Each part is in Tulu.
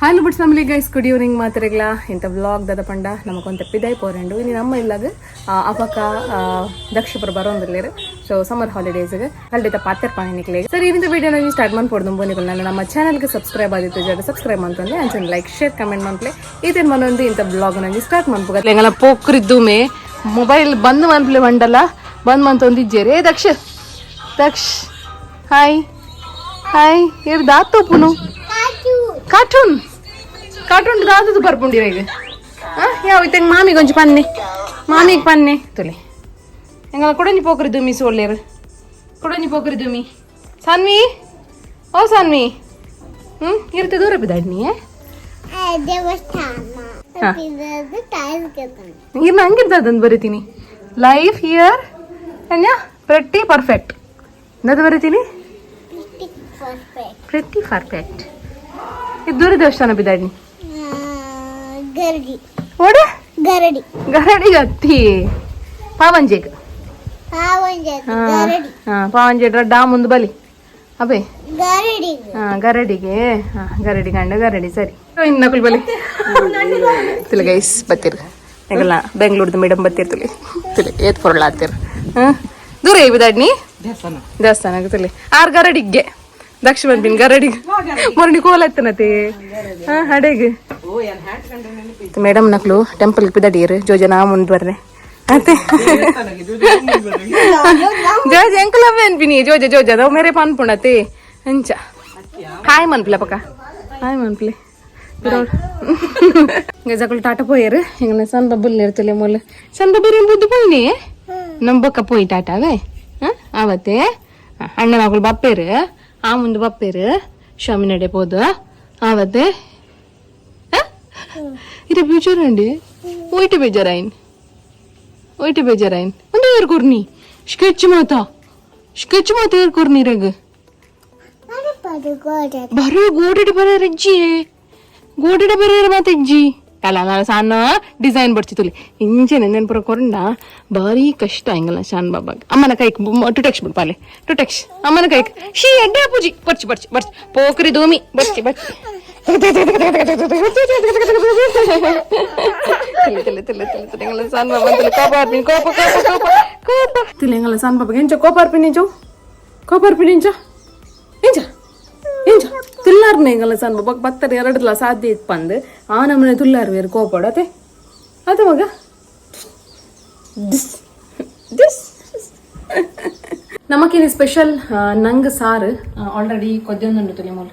Hello bits family guys, good evening ಮಾತ್ರೆಗ್ಲ. ಇಂಥ ವ್ಲಾಗ್ ದಾದ ಪಂಡ ನಮಕೊಂತ ಪಿದಾಯ್ ಪೋರೆಂಡು. ಇನ್ನು ನಮ್ಮ ಇಲ್ಲಾಗ ಅಪಕ ದಕ್ಷಪುರ ಬರೋಂದಿರ್ಲೇರು. ಸೊ ಸಮ್ಮರ್ ಹಾಲಿಡೇಸ್ಗೆ ಖಂಡಿತ ಪಾತ್ರ ಪಾನಿ ನಿಕ್ಲೆ. ಸರಿ, ಇದರಿಂದ ವಿಡಿಯೋ ನಾವು ಸ್ಟಾರ್ಟ್ ಮಾಡ್ಕೊಡ್ದು. ಬೋನಿಗಳು ನಾನು ನಮ್ಮ ಚಾನಲ್ಗೆ ಸಬ್ಸ್ಕ್ರೈಬ್ ಆಗಿತ್ತು ಜಾಗ ಸಬ್ಸ್ಕ್ರೈಬ್ ಅಂತಂದ್ರೆ ಅಂಚನೆ ಲೈಕ್, ಶೇರ್, ಕಮೆಂಟ್ ಮಾಡ್ಲೆ. ಇದೇನು ಮನೊಂದು ಇಂಥ ಬ್ಲಾಗ್ ನಂಗೆ ಸ್ಟಾರ್ಟ್ ಮಾಡ್ಬೋದು. ಎಂಗಲ ಪೋಕ್ರಿದ್ದುಮೆ ಮೊಬೈಲ್ ಬಂದ್ ಮನ್ಪ್ಲೆ ಬಂಡಲ್ಲ ಬಂದ್ ಮಂತೊಂದಿಜ್ಜೇರಿ. ಏ ದಕ್ಷ, ದಕ್ಷ, ಹಾಯ್ ಹಾಯ್. ಇರ್ ದಾತೋಪುನು ಕಾರ್ಟೂನ್ ಕಾರ್ಟೂನ್ ದಾದದು ಬರ್ಪುಂಡಿರ ಈಗ. ಯಾವ ಇತ್ತಂಗ ಮಾಮಿಗೆ ಒಂಜಿ ಪನ್ನೆ, ಮಾಮಿಗೆ ಪನ್ನೆ ತುಲೆ. ಎಂಗಲ ಕೊಡಂಜಿ ಪೋಕ್ರಿ ದುಮಿ ಸೋಲ್ಲೇರು, ಕೊಡಂಜಿ ಪೋಕ್ರಿ ದುಮಿ. ಸಾನ್ವಿ, ಓ ಸಾನ್ವಿ. ಇರ್ತೆ ದೂರ ಬಿದ್ದಾಡ್ನಿ. ದೇವಸ್ಥಾನ. ಹಾ. ಟೈಲ್ಸ್. ಇನ್ನು ಹಂಗಿರ್ತದಂದು ಬರಿತೀನಿ. ಲೈಫ್ here ಅನ್ಯ ಪ್ರೆಟ್ಟಿ ಪರ್ಫೆಕ್ಟ್ ಎಂದದು ಬರಿತೀನಿ. ಪರ್ಫೆಕ್ಟ್. Pretty perfect. ಇದು ದೂರ ದೇವಸ್ಥಾನ ಬಿದ್ದಾಡ್ನಿ. ಗರಡಿ. ಓಡೆ? ಗರಡಿ. ಗರಡಿ ಗತ್ತಿ, ಪಾವಂಜೆಗ್. ಪಾವಂಜೆ ಗರಡಿ. ಹಾ, ಪಾವಂಜೆ ಡ್ಯಾಮ್ ಒಂದು ಬಲಿ ಅಬೇ. ಗರಡಿ. ಹಾ, ಗರಡಿಗೆ. ಹಾ, ಗರಡಿ ಗಂಡ ಗರಡಿ. ಸರಿ, ಇನ್ನು ಬಲಿ ತುಲೆ ಗೈಸ್ ಬತ್ತೀರ್. ಎಂಗಲ್ಲ ಬೆಂಗಳೂರ್ದು ಮೇಡಮ್ ಬತ್ತೀರ್. ತುಲೆ ತುಲೆ, ಏತ್ ಪೊರಳ ಆತಿರ್. ಹಾ, ದೂರ ಬಿದಾಡ್ನಿ ದೇವಸ್ಥಾನ ತುಲೆ. ಆರ್ ಗರಡಿಗೆ ದಕ್ಷ ಬಂದ್ಬಿನ್ ಗರಡಿಗೆ ಮೊರನಿ ಕೋಲ ಎತ್ತನತೆ. ಹಾ, ಅಡೆಗೆ ಮೇಡಮ್ ನಕ್ಲು ಟೆಂಪಲ್ ಬಿದಾಡಿಯರು. ಜೋಜನ ಮುಂದ್ ಬರ್ರೆ ಅತ್ತೆ. ಜೋಜ ಎಂಕುಲ ಅನ್ಪಿನಿ. ಜೋಜ ಜೋಜ ಅದ ಮೇರೆ ಪನ್ಪುಂಡತೆ ಅಂಚ. ಹಾಯ್ ಮನ್ಪ್ಲೆ ಪಕ್ಕ, ಹಾಯ್ ಮನ್ಪ್ಲೆ. ಗಜಕುಲ್ ಟಾಟ ಪೋಯರು. ಹಿಂಗನೆ ಸಣ್ಣ ಬಬ್ಬುಲ್ ಇರ್ತಲೆ ಮೂಲ. ಸಣ್ಣ ಬಬ್ಬರಿ ಬುದ್ಧು ಪೋಯಿನಿ ನಮ್ಮ ಬೊಕ್ಕ ಪೋಯಿ ಟಾಟಾವೆ. ಆವತ್ತೆ ಅಣ್ಣ ಮಗಳು ಬಪ್ಪೇರು, ಆ ಮುಂದೆ ಬಪ್ಪೇರು ಸ್ವಾಮಿ ನಡೆ ಪೋದು ಆವತ್ತೆ. ಇದು ಬೇಜಾರಂಡಿ, ಒಯ್ಟು ಬೇಜಾರಾಯಿನ್, ಒಯ್ಟು ಬೇಜಾರಾಯಿನ್. ಒಂದು ಏರ್ ಕೊರ್ನಿ ಸ್ಕೆಚ್ ಮಾತಾ, ಸ್ಕೆಚ್ ಮಾತಾ ಏರ್ ಕೊರ್ನಿ ರಗ್. ಬರೋ ಗೋಡೆಡ್ ಬರೋ ರಜ್ಜಿ, ಗೋಡೆಡ ಬರೋ ಮಾತ ಇಜ್ಜಿ ಅಲ್ಲ. ನಾನು ಸಣ್ಣ ಡಿಸೈನ್ ಬಡ್ಚಿತ್ತುಲಿ ಇಂಚೆನೆ ನೆನಪುರ ಕೊರಂಡ ಭಾರಿ ಕಷ್ಟ ಹಿಂಗಲ್ಲ ಶಾನ್ ಬಾಬಾಗ. ಅಮ್ಮನ ಕೈಕ್ ಟು ಟೆಕ್ಸ್ ಬಿಡ್ಪಾಲೆ, ಟು ಟೆಕ್ಸ್ ಅಮ್ಮನ ಕೈಕ್. She ಎಡ್ಡೆ ಪೂಜಿ ಬರ್ಚಿ ಬರ್ಚಿ ಬರ್ಚಿ ಪೋಕ್ರಿ ದೂಮಿ ಬರ್ಚಿ ಬರ್ಚಿ. ತಿಳಿ ತಿಳಿ ತಿಳಿ ತಿಳಿ ತಿಳಿ ಸಣ್ಣ ಬಾಬಾ ತಿಳಿ. ಕೋಪ ಅರ್ಪಿನಿ, ಕೋಪ ಕೋಪ ಕೋಪ ಕೋಪ ತಿಳಿ. ಎಂಗಲ್ಲ ಸಣ್ಣ ಬಾಬಾಗ ಎಂಚ ಕೋಪ ಅರ್ಪಿನಿ? ಎಂಚು ಕೋಪ ಅರ್ಪಿನಿ? ಎಂಚ ಎಂಚ ಎಂಚ ತುಲ್ಲಾರ್ನೆ ಎಂಗಲ್ಲ ಸಣ್ಣ ಬಾಬಾಗ ಬತ್ತಾರೆ ಎರಡಲ್ಲ ಸಾಧ್ಯ ಇತ್ತು ಪಂದು. ಆ ನಮ್ಮನೆ ತುಲ್ಲಾರ್ ಬೇರೆ ಕೋಪಡ ಅತೆ ಅದೇ ಮಗ. Dis dis. ನಮಕಿನಿ ಸ್ಪೆಷಲ್ ನಂಗೆ ಸಾರು ಆಲ್ರೆಡಿ ಕೊದ್ದೊಂದುಂಡು ತುಲಿ. ಮೂಲು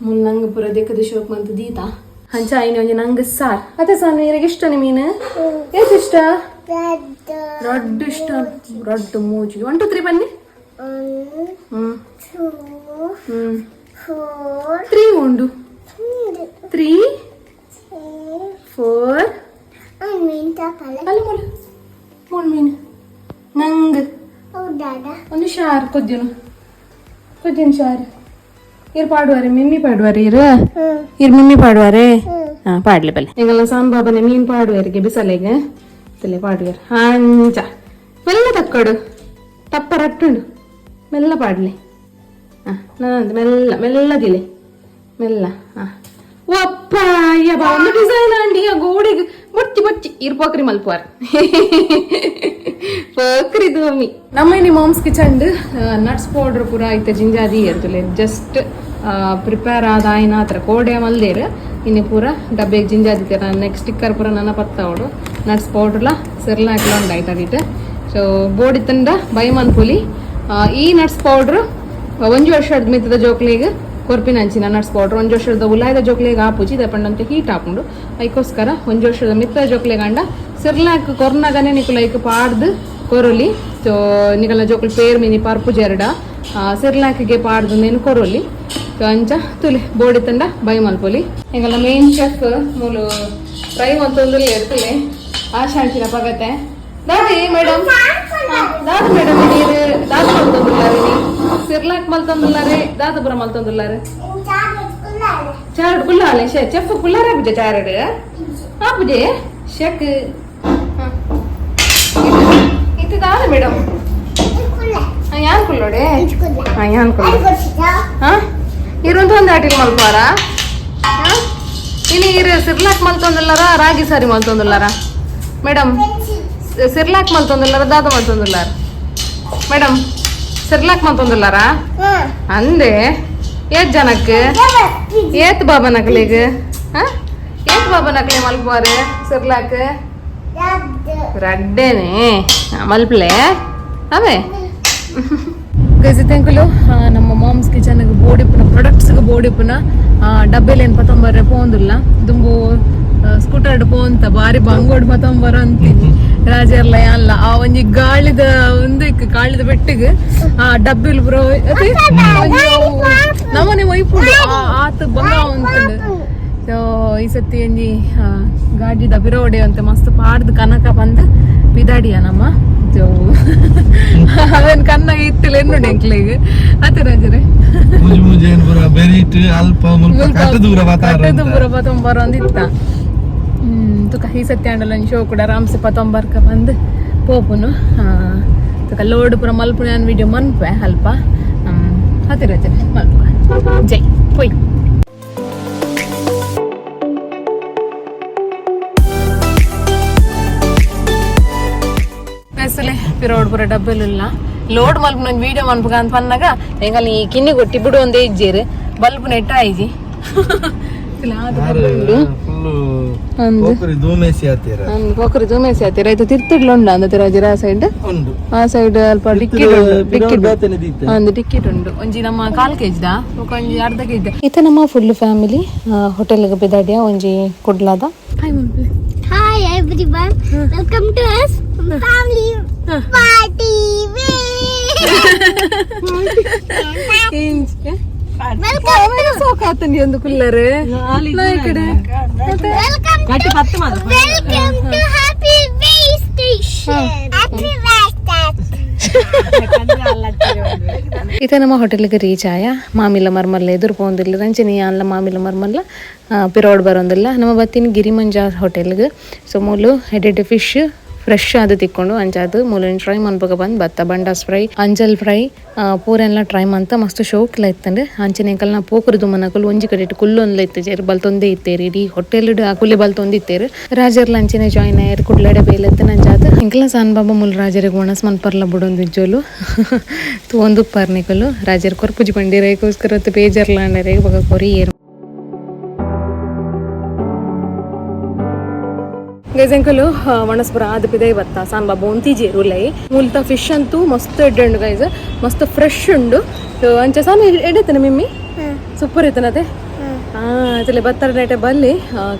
ಮೂಲು ನಂಗೆ ಪೂರ ದೆಕ್ಕದ ಶೋಕ್ ಮಂತ್ ದೀತಾ ಹಂಚ ಐನ ಒಂಜಿ ನಂಗೆ ಸಾರ್ ಅದೇ. ಸಾನು ಇರಗೆ ಇಷ್ಟ ಮೀನು? ಏತ್ ಇಷ್ಟ? ರೊಡ್ಡು ಇಷ್ಟ, ರೊಡ್ಡು ಮೂಜಿ. ಒನ್ ಟು ತ್ರೀ ಬನ್ನಿ. ಹ್ಮ್ ತ್ರೀ ಉಂಡು, ತ್ರೀ ಫೋರ್. ಅಲ್ಲ, ಮೂಲು ಮೂರು ಮೀನು ನಂಗೆ. ಒಂದು ಶಾರ್ ಕೊದ್ದಿನು, ಕೊದ್ದಿನ ಶಾರ್. ಇರ್ ಪಾಡುವಾರೆ, ಮಿಮ್ಮಿ ಪಾಡುವಾರೆ. ಇರು ಇರ್ ಮಿಮ್ಮಿ ಪಾಡುವಾರೆ. ಹಾ, ಪಾಡ್ಲಿ ಬಲ್ಲೆ. ಈಗೆಲ್ಲ ಸಾನ್ ಬಾಬಾನೆ ಮೀನ್ ಪಾಡುವಾರಿಗೆ ಬಿಸಲೆಗೆ ತಲೆ ಪಾಡುವಾರ. ಅಂಚ ಮೆಲ್ಲ ತಕ್ಕಡು, ತಪ್ಪ ರಟ್ಟುಂಡು. ಮೆಲ್ಲ ಪಾಡ್ಲಿ. ಹಾ, ನಾನು ಮೆಲ್ಲ ಮೆಲ್ಲದಿಲೆ ಮೆಲ್ಲ. ಹಾ, ಒಪ್ಪ ಅಯ್ಯ ಬಾ. ಒಂದು ಡಿಸೈನ್ ಅಂಡಿ ಆ ಗೋಡೆಗೆ. ಬೊಚ್ಚಿ ಬೊಚ್ಚಿ ಇರ್ ಪೋಕ್ರಿ ಮಲ್ಪುವಾರ್ ಪೋಕ್ರಿ ದೋಮಿ. ನಮ್ಮ ಇಲ್ಲಿ ಮಾಮ್ಸ್ ಕಿಚನ್ ನಟ್ಸ್ ಪೌಡರ್ ಪೂರ ಐತೆ ಜಿಂಜಾದಿ ಇರ್ತಲೆ. ಜಸ್ಟ್ ಪ್ರಿಪೇರ್ ಆದ ಆಯ್ನ ಹತ್ರ ಕೋಡೆ ಮಲ್ದೇರು. ಇನ್ನು ಪೂರ ಡಬ್ಬೆಗೆ ಜಿಂಜಾದಿ ನೆಕ್ಸ್ಟ್ ಸ್ಟಿಕ್ಕರ್ ಪೂರ ನನ್ನ ಪತ್ತಾವಡು. ನಟ್ಸ್ ಪೌಡ್ರ್ಲ ಸೆರ್ಲಾಕ್ಲ ಉಂಡು ಆಯ್ತು ಅದಿಟ್ಟು. ಸೊ ಬೋಡಿ ತಂಡ ಬೈ ಮನ್ಪುಲಿ. ಈ ನಟ್ಸ್ ಪೌಡ್ರ್ ಒಂಜಿ ವರ್ಷದ ಮಿತ್ತದ ಜೋಕ್ಲಿಗೆ ಕೊರ್ಪಿನ ಅಂಚಿನ ನಟ್ಸ್ ಪೌಡರ್. ಒಂಜಿ ವರ್ಷದ ಉಲಾಯದ ಜೋಕ್ಲಿಗೆ ಆಪುಜಿ ದಪಂಡಂತೆ ಹೀಟ್ ಆಪುಂಡು. ಐಕೋಸ್ಕರ ಒಂಜಿ ವರ್ಷದ ಮಿತ್ತದ ಜೋಕ್ಲಿಗೆ ಅಂಡ ಸಿರ್ಲಾಕ್ ಕೊರ್ನಗನೆ ನಿಕುಲು ಐಕ್ ಪಾಡ್ದು ಕೊರೊಲಿ. ಸೊ ನಿಕಲ್ನ ಜೋಕುಲು ಪೇರ್ ಮಿನಿ ಪರ್ಪು ಜೆರಡ ಸಿರ್ಲಾಕಿಗೆ ಪಾಡ್ದು ನೇನು ಕೊರೊಲಿ. ಸೊ ಅಂಚ ತುಲೆ, ಬೋಡಿ ತಂಡ ಬೈ ಮಲ್ಪೊಲಿ. ಎಂಗಲ್ಲ ಮೇನ್ ಚೆಫ್ ಮೂಲು ಫ್ರೈ ಮಂತೊಂದು ಇರ್ತಲೆ. ಆಶಾಂಚಿನ ಪಗತೆ ದಾದಿ ಮೇಡಮ್, ದಾದ ಮೇಡಮ್, ನೀರು ದಾದ ಮಲ್ತೊಂದುಲ್ಲಾರೆ? ನೀ ಸಿರ್ಲಾಕ್ ಮಲ್ತೊಂದುಲ್ಲಾರೆ? ದಾದಪುರ ಮಲ್ತೊಂದುಲ್ಲಾರೆ? ಚಾರಡ್ ಕುಲ್ಲಾಲೆ ಶೆ ಚೆಫ್ ಕುಲ್ಲಾರೆ ಪೂಜೆ ಚಾರಡ್ ಆ ಪೂಜೆ ಶೆಕ್ ಇದು ದಾದ ಮೇಡಮ್? ಯಾನ್ ಕುಲ್ಲೋಡೆ? ಹಾ, ಯಾನ್ ಕುಲ್ಲ. ಹಾ, ಇರುಂತ ಒಂದು ಆಟಿಲ್ ಮಲ್ಪಾರ. ಹಾ, ಇನಿ ಇರು ಸಿರ್ಲಾಕ್ ಮಲ್ತೊಂದುಲ್ಲಾರ ರಾಗಿ ಸಾರಿ ಮಲ್ತೊಂದುಲ್ಲಾರ ಮೇಡಮ್? ಸಿರ್ಲಾಕ್ ಮಲ್ತೊಂದುಲ್ಲಾರ ದಾದ ಮಲ್ತೊಂದುಲ್ಲಾರ ಮೇಡಮ್? ಸಿರ್ಲಾಕ್ ಮಲ್ತೊಂದುಲ್ಲಾರ ಅಂದೆ? ಏತ್ ಜನಕ್ಕೆ? ಏತ್ ಬಾಬಾ ನಕಲಿಗ್? ಏತ್ ಬಾಬಾ ನಕಲಿ ಮಲ್ಪುವಾರು ಸಿರ್ಲಾಕ್? ರಡ್ಡೇನೆ ಮಲ್ಪಲೆ ಅವೇ. ಗೈಸ್, ತೆಂಕುಲು ನಮ್ಮ ಮಾಮ್ಸ್ ಕಿಚನ್ಗೆ ಬೋಡಿಪ್ಪುನ ಪ್ರೊಡಕ್ಟ್ಸ್ಗೆ ಬೋಡಿಪ್ಪುನ ಡಬ್ಬೆಲೇನು ಪತೊಂಬರ್ರೆ ಪೋಂದುಲ್ಲ. ದುಂಬು ಸ್ಕೂಟರ್ ಪೋಂತ ಬಾರಿ ಬಂಗೋಡ್ ಪತೊಂಬರ ಅಂತೀನಿ ರಾಜರ್ಲ ಅಲ್ಲ. ಆ ಒಂಜಿ ಗಾಳಿದ ಒಂದಕ್ಕೆ ಗಾಳಿದ ಬೆಟ್ಟಿಗೆ ಆ ಡಬ್ಬಿಲ್ ಬ್ರೋ ಅದೇ ಒಂಜಿ ಅವು ನಮ್ಮನೆ ಒಯ್ಪುಂಡು ಆತ ಬಂಗ ಉಂಟು. ಸೊ ಈ ಸತಿ ಒಂಜಿ ಗಾಡಿದ ಬಿರೋಡೆ ಅಂತ ಮಸ್ತ್ ಪಾಡ್ದು ಕನಕ ಬಂದು ಪಿದಾಡಿಯ ನಮ್ಮ. ಸೊ ಅವೇನ್ ಕನ್ನ ಇತ್ತಿಲ್ಲ ಎನ್ನುಂಡು ಎಂಕ್ಲೆಗ್ ಅತ್ತೆ ರಾಜರೇ? ಮೂಜಿ ಮೂಜಿ ಏನ್ ಪೂರ ಬೆರಿಟ್ ಅಲ್ಪ ಮುಲ್ಪ ಕಟ್ಟ ದೂರ ವಾತಾವರಣ. ಕಟ್ಟೆ ದೂರ ಪತೊಂಬರ ಒಂದಿತ್ತ. ತುಕ ಈ ಸತ್ಯ ಆಂಡಲ ಶೋ ಕೂಡ ಆರಾಮ್ಸೆ ಪತೊಂಬರ್ಕ ಬಂದು ಪೋಪುನು. ತುಕ ಲೋಡ್ ಪೂರ ಮಲ್ಪುನ ವಿಡಿಯೋ ಮನ್ಪೆ ಅಲ್ಪ ಹತ್ತಿರ ಮಲ್ಪ. ಜೈ ಪೊಯ್. ಅಸಲೆ ಪಿರೋಡ್ ಪೂರ ಡಬ್ಬೆಲಿಲ್ಲ ಲೋಡ್ ಮಲ್ಪುನ ವಿಡಿಯೋ ಮನ್ಪುಗ ಅಂತ ಪನ್ನಾಗ ಎಂಗಲ್ ಈ ಕಿನ್ನಿ ಕೊಟ್ಟಿ ಬಿಡು ಒಂದೇ ಇಜ್ಜೇರು ಬಲ್ಪ್ ನೆಟ್ಟ ಆಯ್ಜಿ. ಫುಲ್ ಅಂದ್. ಪೋಕರಿ ದೂಮೇಸಿ ಆತೀರ. ಅಂದ್, ಪೋಕರಿ ಜೂಮೇಸಿ ಆತೀರ. ಆಯ್ತು ತಿರ್ತುಡ್ಲ ಉಂಡು ಅಂದ ತಿರಾಜಿರ ಆ ಸೈಡ್. ಉಂಡು. ಆ ಸೈಡ್ ಅಲ್ಪ ಟಿಕೆಟ್ ಉಂಡು, ಟಿಕೆಟ್. ಬೇತನೆ ದೀತೆ. ಒಂದು ಟಿಕೆಟ್ ಉಂಡು. ಒಂಜಿ ನಮ್ಮ ಕಾಲ್ ಕೆಜಿ ದಾ ಬೊಕ ಒಂಜಿ ಅರ್ಧ ಕೆಜಿ. ಇತ್ತೆ ನಮ್ಮ ಫುಲ್ ಫ್ಯಾಮಿಲಿ ಹೋಟೆಲ್ಗೆ ಬಿದಾಡಿಯ ಒಂಜಿ ಕುಡ್ಲಾದ. ಹಾಯ್ ಮಲ್ಪಲೆ. Hi everyone, welcome to us family party. Welcome to ಸೋಕಾತಂಡಿ ಒಂದು ಕುಲ್ಲರು ನಾ ಈ ಕಡೆ. Welcome to welcome to Happy Way Station. Happy Way Station. ಇತ್ತೆ ನಮ್ಮ ಹೋಟೆಲ್ಗೆ ರೀಚ್ ಆಯ. ಮಾಮಿಲ ಮರ್ಮಲ್ಲ ಎದುರು ಪೋಂದಿಲ್ಲ ರಂಜನಿ ಅಲ್ಲ. ಮಾಮಿಲ ಮರ್ಮಲ್ಲ ಪಿರೋಡ್ ಬರೋಂದಿಲ್ಲ. ನಮ್ಮ ಬತ್ತಿನ ಗಿರಿಮಂಜ ಹೋಟೆಲ್ಗೆ. ಸೊ ಮೂಲು headed fish fresh ಆದ ತಿಕ್ಕೊಂಡು. ಅಂಚಾದ್ ಮೂಲು ಟ್ರೈ ಮನ್ಪಗ ಬಂದು ಬತ್ತ. ಬಂಡಾಸ್ ಫ್ರೈ, ಅಂಜಲ್ ಫ್ರೈ ಪೂರೆಲ್ಲ ಟ್ರೈ ಮಂತ ಮಸ್ತ್ ಶೋಕ್ಲ ಇತ್ತಂಡು. ಅಂಚನೆ ಎಂಕಲ್ನ ಪೋಕುರು ದುಮ್ಮನಕುಲು ಒಂಜಿ ಕಡೆಟ್ ಕುಲ್ಲೊಂದ್ಲ ಇತ್ತಜೆರ್, ಬಲ್ತೊಂದೇ ಇತ್ತೇರು. ಇಡೀ ಹೋಟೆಲ್ ಅಕುಲೆ ಬಲ್ತೊಂದು ಇತ್ತೇರು. ರಾಜರ್ಲ ಅಂಚನೆ ಜಾಯಿನ್ ಆಯರ್. ಕುಡ್ಲಡೆ ಬೇಲೆತ್ತನ. ಅಂಚಾದ್ ಎಂಕಲ್ನ ಸಣ್ಣ ಬಾಬಾ ಮುಲ್ ರಾಜರಿಗೆ ಒಣಸ್ ಮನ್ಪರ್ಲ ಬುಡೊಂದು ಇಜ್ಜೋಲು ತೂವೊಂದು ಪರ್ನಿಕಲು. ರಾಜರ್ ಕೊರ್ಪುಜಿ ಪಂಡಿರೈಕೋಸ್ಕರ ಬೇಜಾರ್ಲಾಂಡರೆ ಬೊಕ ಕೊರಿ ಏರು. ಗೈಸ್, ಎಂಕಲು ಒಣಸ್ಪುರ ಆದ ಪಿದೈ ಬತ್ತ. ಸಾನ್ ಬಾಬು ಒಂತಿಜೇರು ಉಲೈ. ಮುಲ್ತ ಫಿಶ್ ಅಂತೂ ಮಸ್ತ್ ಎಡ್ಡೆ ಉಂಡು ಗೈಸ್, ಮಸ್ತ್ ಫ್ರೆಶ್ ಉಂಡು. ಸೊ, ಅಂಚ ಸಾನು ಎಡೆತನ ಮಿಮ್ಮಿ ಸೂಪರ್ ಇತ್ತನತೆ. ಇತ್ತಲೆ ಬತ್ತಾರ ಬಲ್ಲಿ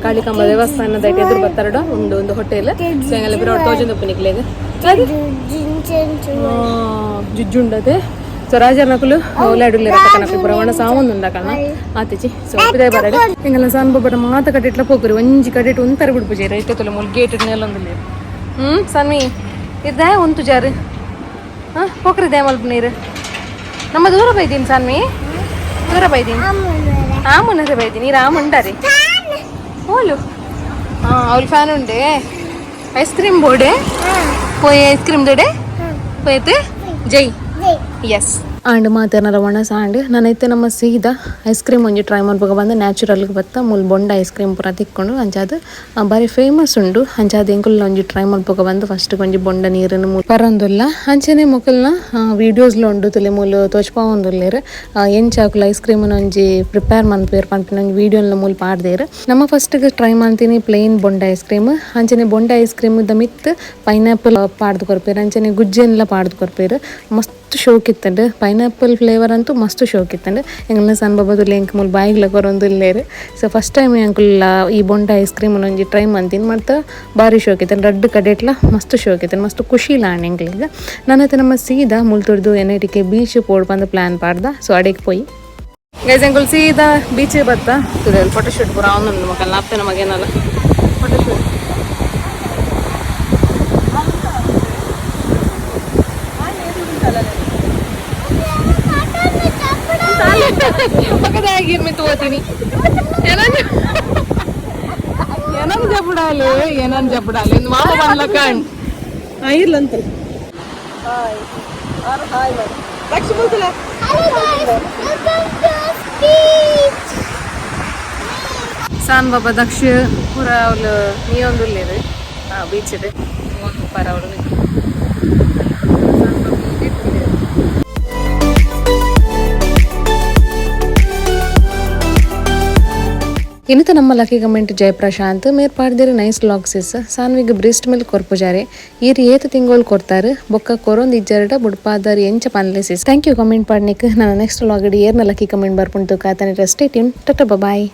ಕಾಳಿಕಾಂಬ ದೇವಸ್ಥಾನದ ಎದುರು ಬತ್ತಾರಡ ಉಂಡು ಒಂದು ಹೋಟೆಲ್. ಸೊ ಎಂಗಲ ಬಿರೋಡ್ ತೋಜೊಂದು ಉಪ್ಪುನಿಕ್ಲೆಗ್ ಜುಜ್ಜುಂಡತೆ. ಸೊ ರಾಜರ್ನಕುಲು ಉಲಾಡುಲ್ಲೆ ರಕ್ಕನಕುಲು ಪೂರ ಒಣ ಸಾವೊಂದು ಉಂಡಕಲ್ನ ಆತಿಚಿ. ಸೊ ಪಿದಾಯ್ ಬರಡೆ. ಎಂಗಲ ಸಾನ್ ಬೊಬ್ಬಟ ಮಾತ ಕಟ್ಟಿಟ್ಲ ಪೋಕುರಿ. ಒಂಜಿ ಕಡೆಟ್ ಒಂತರ ಬಿಡ್ಪುಜೇರು. ಇತ್ತೆ ತುಲೆ ಮುಲ್ ಗೇಟ್ ನೆಲೊಂದುಲ್ಲೇರು. ಸನ್ಮಿ ಇದ್ದ ಉಂತು ಜಾರು. ಹಾ ಪೋಕ್ರಿ ದೇ ಮಲ್ಪ ನೀರು. ನಮ್ಮ ದೂರ ಬೈದೀನಿ ಸನ್ಮಿ, ದೂರ ಬೈದೀನಿ. ಆಮುನರೆ ಬೈದೀನಿ. ನೀರು ಆಮುಂಡಾರಿ ಓಲು. ಹಾ ಅವ್ಲು ಫ್ಯಾನ್ ಉಂಡೆ. ಐಸ್ ಕ್ರೀಮ್ ಬೋಡೆ ಪೋಯ್. ಐಸ್ ಕ್ರೀಮ್ ದೊಡೆ ಪೋಯ್ತೆ. ಜೈ. ಎಸ್ ಆಂಡ್ ಮಾತೆರ್ನಲ ಒಣಸ ಆಂಡ್. ನಾನೈತೆ ನಮ್ಮ ಸೀದಾ ಐಸ್ ಕ್ರೀಮ್ ಒಂಜಿ ಟ್ರೈ ಮಲ್ಪಗ ಬಂದು ನ್ಯಾಚುರಲ್ಗೆ ಬತ್ತ. ಮೂಲು ಬೊಂಡ ಐಸ್ ಕ್ರೀಮ್ ಪೂರ ತಿಕ್ಕೊಂಡು. ಅಂಚಾದ್ ಬಾರಿ ಫೇಮಸ್ ಉಂಡು. ಅಂಚಾದ್ ಎಂಕುಲು ಒಂಜಿ ಟ್ರೈ ಮಲ್ಪಗ ಬಂದು ಫಸ್ಟ್ ಒಂಜಿ ಬೊಂಡ ನೀರನ್ನು ಪರಂದುಲ್ಲ. ಅಂಚನೆ ಮೊಕಲ್ನ ವೀಡಿಯೋಸ್ಲ ಉಂಡು ತುಲೆ. ಮೂಲು ತೋಚ್ಪಾವೊಂದುಲ್ಲೆರ್ ಎಂಚ ಅಕುಲು ಐಸ್ ಕ್ರೀಮ್ ಒಂಜಿ ಪ್ರಿಪೇರ್ ಮನ್ಪುವೆರ್ ಪನ್ಪಿನ ಒಂಜಿ ವೀಡಿಯೋನ ಮೂಲು ಪಾಡ್ದೇರ್. ನಮ್ಮ ಫಸ್ಟ್ ಟ್ರೈ ಮಾಡ್ತೀನಿ ಪ್ಲೇನ್ ಬೊಂಡ ಐಸ್ ಕ್ರೀಮ್. ಅಂಚನೆ ಬೊಂಡ ಐಸ್ ಕ್ರೀಮ್ the ಮಿತ್ ಪೈನಾಪಲ್ ಪಾಡ್ದು ಕೊರ್ಪೇರು. ಅಂಚನೆ ಗುಜ್ಜೆನ್ಲ ಪಾಡ್ದು ಕೊರ್ಪೇರು. ಮಸ್ತ್ ಶೋಕ್ ಇತ್ತಂಡು. ಪೈನಾಪಲ್ ಫ್ಲೇವರ್ ಅಂತೂ ಮಸ್ತ್ ಶೋಕ್ ಇತ್ತಂಡು. ಎಂಕಲ್ನ ಸಣ್ಣ ಬಾಬಾದುಲ್ಲ ಎಂಕ್ ಮೂಲು ಬಾಯಿಗ್ಲ ಕೊರೊಂದು ಇಲ್ಲೇರು. So first time ಎಂಕುಲ್ಲ ಈ ಬೊಂಡ ಐಸ್ ಕ್ರೀಮ್ ಒಂಜಿ ಟ್ರೈ ಮಂತೀನಿ ಮತ್ತು ಬಾರಿ ಶೋಕ್ ಇತ್ತಂಡು. ರಡ್ಡ್ ಕಡೆಟ್ಲ ಮಸ್ತ್ ಶೋಕ್ ಇತ್ತಂಡು. ಮಸ್ತ್ ಖುಷಿ ಇಲ್ಲ ಎಂಕ್ಲೆಗ್. ನನ್ನತ್ತೆ ನಮ್ಮ ಸೀದಾ ಮುಲ್ತುರ್ದು ಎನ್.ಐ.ಟಿ.ಕೆ ಬೀಚ್ ಪೋಡ್ ಬಂದು ಪ್ಲಾನ್ ಪಾಡ್ದ. ಸೊ ಅಡೆಗೆ ಪೋಯಿ ಗೈಸ್. ಎಂಕುಲ್ ಸೀದಾ ಬೀಚ್ ಬತ್ತ. ಫೋಟೋ ಶೂಟ್ ಪೂರ ಅವನು ಮಕ್ಕಳ ಅಪ್ಪನ ಮಗೇನಲ್ಲ ಫೋಟೋ ಶೂಟ್. ಪಕ್ಕದಾಗಿರ್ಮಿ ತೋತೀನಿ. ಏನನ್ ಜಪಡಾಲು, ಏನನ್ ಜಪಡಾಲು ಇಂದು ಮಾಮ ಬಂದ್ಲಕ್ಕ ಇರ್ಲಂತ. Hello guys, welcome to beach. ಸಾನ್ ಬಾಬಾ ದಕ್ಷ ಪೂರ ಅವ್ಲು ನೀಯೊಂದುಲ್ಲೆರ್ ಬೀಚ್ ಪರ ಅವಳು. ಇನ್ನಿತ ನಮ್ಮ ಲಕ್ಕಿ ಕಮೆಂಟ್ ಜಯಪ್ರಶಾಂತ್ ಮೇರ್ ಪಾಡ್ದಿರ ನೈಸ್ ಲಾಗ್ಸಿಸ್. ಸಾನ್ವಿಗ್ ಬ್ರೀಸ್ಟ್ ಮಿಲ್ಕ್ ಕೊರ್ಪುಜಾರೆ ಈರ್, ಏತ್ ತಿಂಗೊಳು ಕೊರ್ತಾರೆ? ಬೊಕ್ಕ ಕೊರೊಂದು ಇಜ್ಜರಡ ಬುಡ್ಪಾದರ್ ಎಂಚ ಪನ್ಲೆಸಿಸ್. Thank you comment ಪಾಡ್ನಿಕ್. ನನ್ನ ನೆಕ್ಸ್ಟ್ ವ್ಲಾಗ್ ಏರ್ನ ಲಕ್ಕಿ ಕಮೆಂಟ್ ಬರ್ಪುಂಟು ಕಾತನೆ. Stay tune, tata, boy.